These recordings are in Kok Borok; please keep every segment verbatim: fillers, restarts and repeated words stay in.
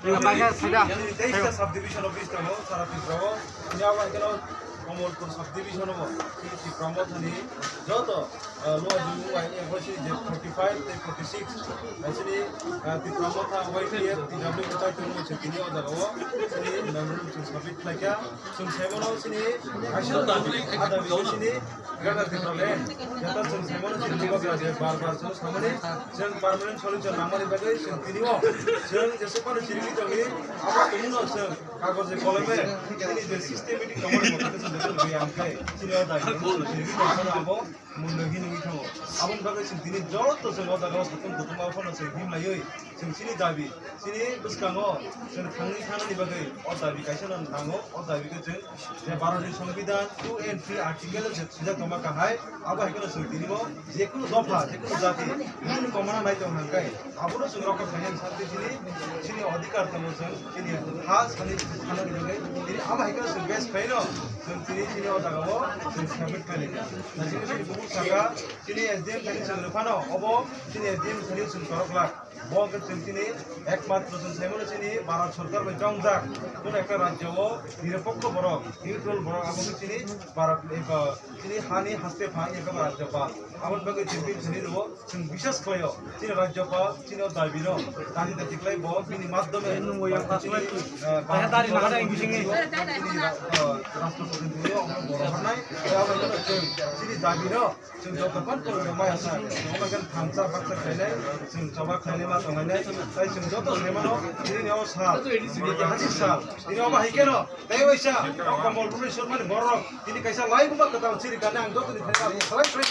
Teista subdivision office tongo sara Tripura o. Tini abo hai kheno Kamalpur subdivision o bo. Tini Tipra Mothani joto, ah, Lower Jumung bai ni abo sini je forty five tei forty six. Hai sini, ah, Tipra Motha Y T F, T W Motha tongmo se tini o jaga o. Sini memorandum chwng submit khlai kha. Chwng sai mano sini kaisa dabi, ah, dabi sini Greater Tipraland. Jeta chwng sai mano sini bubagra je bar bar chwng samani chwng permanent solution nangmani bagwi chwng tini o chwng jesa phano chirigwi tongwi abo tongmano chwng kagoje kolome chini je systematic tongmani mote chwng jesa bagwi ang khai chini o dabi chirigwi tongmano abo munda hinwi thango. Aboni bagwi chwng tini joto chwng o jaga o satung kutung abo phano chwng himlaiwi chwng chini dabi chini bwskango chwng thangwi thanani bagwi o dabi kaisa no nango, o dabi khe chwng je Bharatni Songbidan two and three article je swijak tongma kahai, abo hai kheno chwng tini bo je kunu dopha, je kunu jati, nini komana nai tong hang kai, abono chwng rokha khainani sakti chini, chini adhikar tongo chwng, chini ha sani, sanani bagwi, tini abo hai kheno chwng base khaino, chwng tini chini o jaga o chwng submit khainai. Na chini chini bukhuk saka, chini S D M thani chwng rwphano, obo chini S D M thani chwng torok lak. Bo hwnkhe chwng chini ekmatro chwng sai mano chini Bharat Sarkar bai chongjak, kunu ekta rajyo o nirapokto borok, neutral borok, abo khe chini Bharat, eba, chini hani haste phai ekta Rajyapal. Aboni bagwi chwng bini thani rwo, chwng biswas khlaio, chini Rajyapal, chini o dabi no, tani tati khlai bo, bini madhyome, chini, eh, Bharat Sarkar, chini ra-, eh, Rashtrapati ni thani rwo, omo borok hwnai, abo chwng chini dabi no, Chwng joto kon tong maya sa, omo khe thansa baksa khainai, chwng choba khainai ma tonglainai, tai chwng joto sai mano, tini o sal, tini o sal, tini omo hai kheno, tai waisa, o Komol Bhubneshwar mani borok, tini kaisa lai buba kwtal chiri kani ang joto ni thani salai salai.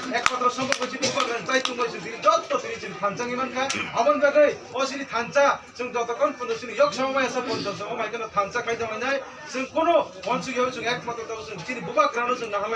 Ekmatro sombok chini buba khan tai chwng waisa tini joto tini chwng thansa ni mankha, aboni bagwi o chini thansa, Chwng joto kon pondo chini yok sama maya sa pondo sama mai keno thansa khai tong nai. Chwng kono wansuk yo chwng ekmatro tabo chwng chini bubagrano chwng nahal